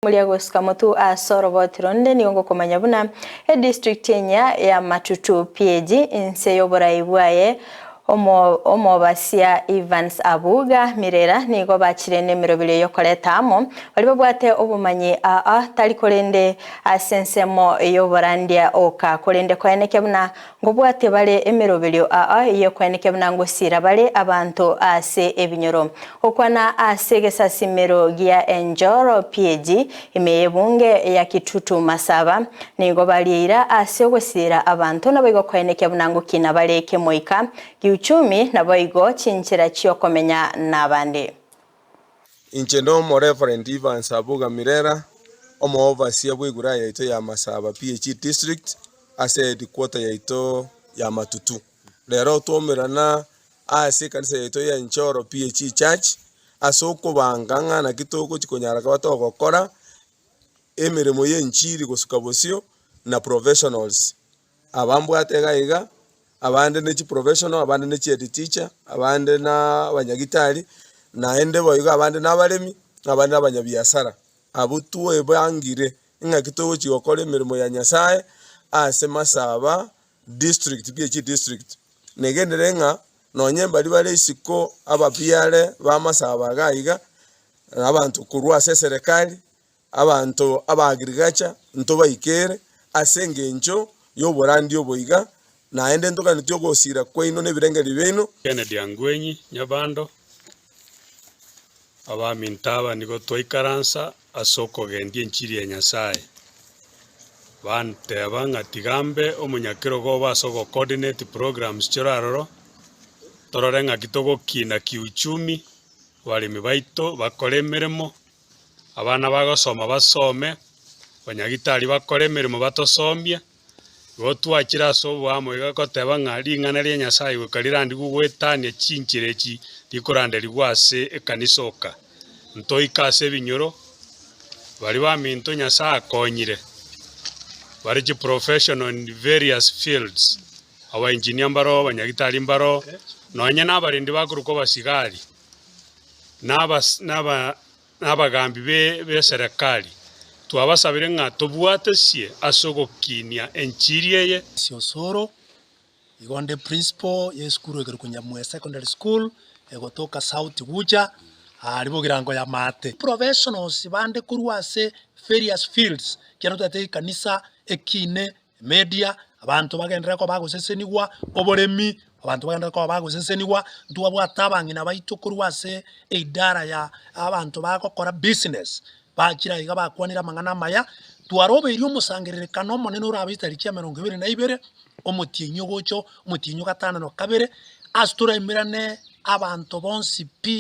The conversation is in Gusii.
Moria gosuka motu ase oroboti ronde nigo ngokomanya buna edistrict enyia ya Matutu PAG inse y'oborai bwaye Omobasia Evans Abuga Mirera nigo bachire nemeroberi y'okoreta amo baria babwate obomanyi aa tari korende ase ensemo y'oborandia oka korende koenekia buna Ngobwatia bare emeroberio aa ey'okoenekia buna ngosiira bare abanto ase ebinyoro. Gokwana ase egesasimero gia Enjoro PAG ime y'ebunge ya Kitutu Masaba, nigo barieira ase ogosiira abanto naboigo koenekia buna ngokina bare kemoika, kiuchumi naboigo chinchera chi'okomenya nabande. Inche n'Omoreverend Evans Abuga Mirera, omo-overseer bw'eguraya yaito ya Masaba PAG District, ase headquarter yaito ya Matutu. Rero twaumerana ase ekanisa yaito ya Enchoro PAG Church ase okobanga ng'a naki togochi konyara koba togokora emeremo y'enchiri gosuka bosio na professionals. Aba mbwate iga iga, abande ne chiprofessional, abande ne chihead teacher, abande na abanyagitari, naende boigo abande na abaremi, abande na abanyabiasara. Abwo twebangire ing'aki togochia gokora emeremo ya Nyasae ase Masaba district pi echidistrict. Negenderere ng'a nonye mbaria bare isiko ababiare ba Masaba iga iga, abanto korwa ase eserekari, abanto aba agriculture ntobaikere ase engencho y'oborandia obo iga, naende ntoganetie ogosira kwaino na ebirengererio biaino. Kennedy Angwenyi Nyabando, Abaminto aba nigo twaikaransa ase okogendia enchiri ya Nyasae. Banteba ng'a tiga mbe omonyakerogo obo ase ogo-coordinate programs chire aroro, torore ng'aki togokina kiuchumi, abaremi baito bakore emeremo, abana bagosoma basome, abanyagitari bakore emeremo batosomie. Igo twachire ase oboamo iga goteba ng'a ring'ana ria Nyasae goika rirandigwe goetania chinchera echi rikoranderigwa ase ekanisa oka. Ntoike ase ebinyoro, baria baminto Nyasae akonyire, bare chiprofessional in various fields, abaengineer mbaroo, abanyagitari mbaroo, nonye na abarendi bakorokwa abasigari, na abas na aba. na abagambi b'eserekari, twabasabire ng'a tobwatesie ase ogokinia enchiri eye. Osoro, Igo nde principal ye esukuru ekerokwa Nyamweya Secondary School egotoka South Gucha aria Bogirango ya Maate. Professionals bande korwa ase various fields ekiagera ntobwate ekanisa, ekine, Media, abanto bagenderere koba bagosesenigwa, oboremi, abanto bagenderere koba bagosesenigwa, ntwabwate abang'ina baito korwa ase eidara ya abanto bagokora business, bachire aiga bakwanire amang'ana amaya, twarobeirie omosangererekano omonene orabe chitariki emerongo ebere na ibere, omotienyi ogocha omotienyi o gatano na kabere, ase toraimerane abanto bonsi pi.